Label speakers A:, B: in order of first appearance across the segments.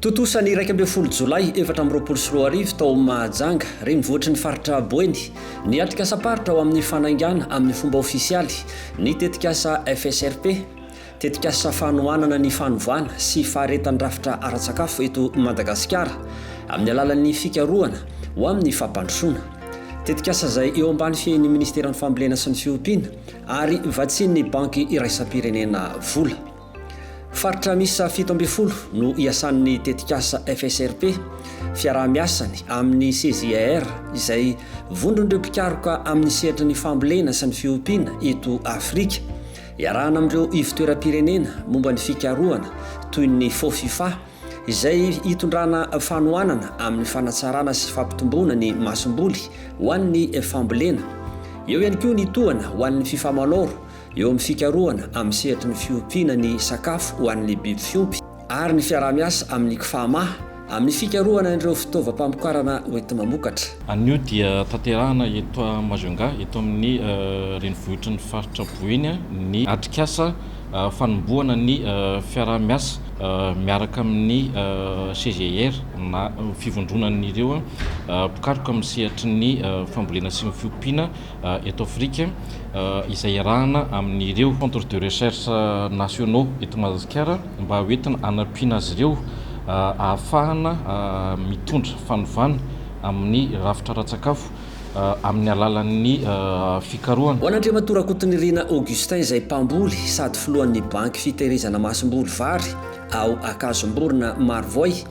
A: Tontosa ny 11 jolay 2024 tao Mahajanga, renivohitry ny faritra Boeny, ny atrikasam-paritra ho amin'ny fanaingana amin'ny fomba ofisialy ny tetikasa FSRP, tetikasa fanohanana ny fanovana sy faharetan'ny rafitra ara-tsakafo eto Madagasikara amin'ny alalan'ny fikarohana ho amin'ny fampandrosoana. Tetikasa izay eo ambany fiahian'ny Ministeran'ny Fambolena sy ny Fiompiana ary vatsian'ny Banky Iraisam-pirenena vola. Faritra miisa 17 no iasan'ny tetikasa FSRP, fiaraha-miasany amin'ny CJR izay vondron'ireo mpikaroka amin'ny sehatry ny fambolena sy ny fiompiana eto Afrika. Iarahana amin'ireo ivotoeram-pirenena momba ny fikarohana toy ny FOFIFA izay hitondrana fanohanana amin'ny fanatsarana sy fampitomboana ny masomboly ho an'ny fambolena. Eo ihany koa ny tohana ho an'ny Fifamalor eo amin'ny fikarohana amin'ny sehatry ny fiompiana ny sakafo ho an'ny biby fiompy ary ny fiaraha-miasa amin'ny Cfama amin'ny fikarohana ireo fitaovam-pamokarana hoenti-mamokatra.
B: Anio dia tanterahina eto Majunga, eto amin'ny renivohitry ny faritra Boeny ny atrikasa fanombohana ny fiaraha-miasa miaraka amin'ny CGR na fivondronan'ireo mpikaroka amin'ny sehatry ny fambolena sy ny fiompiana eto Afrika izay iarahana amin'ireo centres de recherche nationaux eto Madagasikara mba ho entina hanampiana azy ireo ahafahana mitondra fanovana amin'ny rafitra ara-tsakafo amin'ny alalan'ny fikarohana.
A: Ho an'Andriamatoa Rakotonirina Augustin izay mpamboly sady filohan'ny banky fitehirizana masomboly vary ao Ankazomborona Marovoay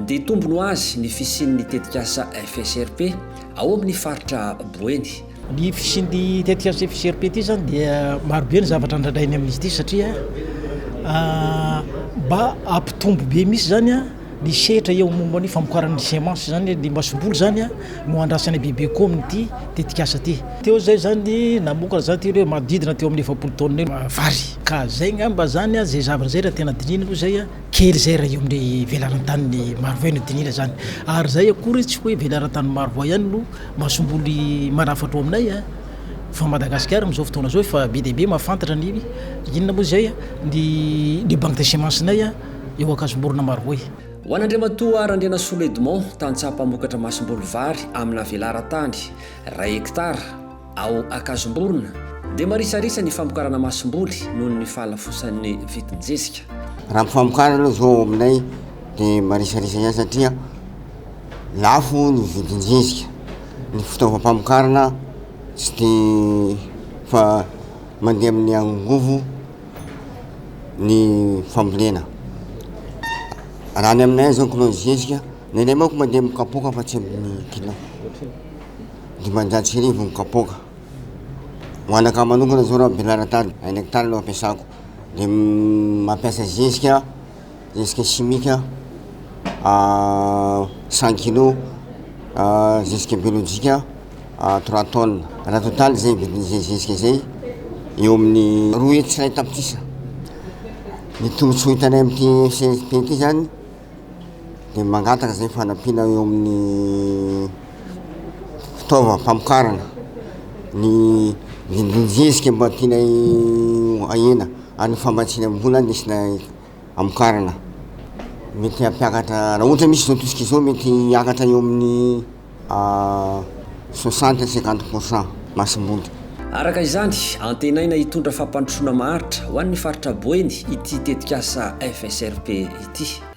A: dia tombony ho azy ny fisian'ny tetikasa FSRP ao amin'ny faritra Boeny.
C: Ny fisian'ity tetikasa FSRP ity izany dia marobe ny zavatra andrandrainy amin'izy ity satria mba hampitombo be mihitsy izany ny sehatra eo momba ny famokarana ny semence izany, ny masomboly izany no andrasana bebe kokoa amin'ity tetikasa ity. Teo izay izany namokatra izany teo hoe manodidina teo amin'ny 40 taonina eo vary ka izay angamba izany izay zavatra izay raha tena dinihina aloha izay. Kely izay raha eo amin'ny velaran-tanin'i Marovoay no dinihina izany. Ary izay akory tsy hoe velaran-tanin'i Marovoay ihany no masomboly manafatra ao aminay fa Madagasikara amin'izao fotoana izao efa be dia be mahafantatra ny inona moa izay ny ny banque de semence-nay eo Ankazomborona Marovoay.
A: Ho an'Andriamatoa Randrianasolo Edmond, tantsaha mpamokatra masomboly vary amina velaran-tany iray hektara, Ao Ankazomborona dia marisarisa ny famokarana masomboly noho ny fahalafosan'ny vidin-jezika.
D: Raha ny famokarana aloha zao ao aminay de marisarisa ihany satria lafo ny vidin-jezika, ny fitaovam-pamokarana tsy de fa mandeha amin'ny angovo ny fambolena. Raha ny aminay zao kilao zezika, ny anay manko mandeha amin'ny kapoaka fa tsy amin'ny kilao. 1500 ny kapoaka. Ho anakahy manokana zao raha velaran-tany, un hectare no ampiasako, de mampiasa zezika, zezika simika cent kilo, zezika biolojika trois tonnes. Raha totaly zay vidin'izay zezika zay eo amin'ny roa hetsy sy iray tapitrisa. Ny tombontsoa hitanay am'ty CSP ty zany de mangataka zay fanampiana eo amin'ny fitaovam-pamokarana, ny vidin-jezika mba tianay ahena ary ny famatsiam-bola andesinay amokarana. Mety hampiakatra, raha ohatra misy zao tosika izao mety hiakatra eo amin'ny soixante à cinquante pour cent masomboly.
A: Araka izany, antenaina hitondra fampandrosoana maharitra ho an'ny faritra Boeny ity tetikasa FSRP ity.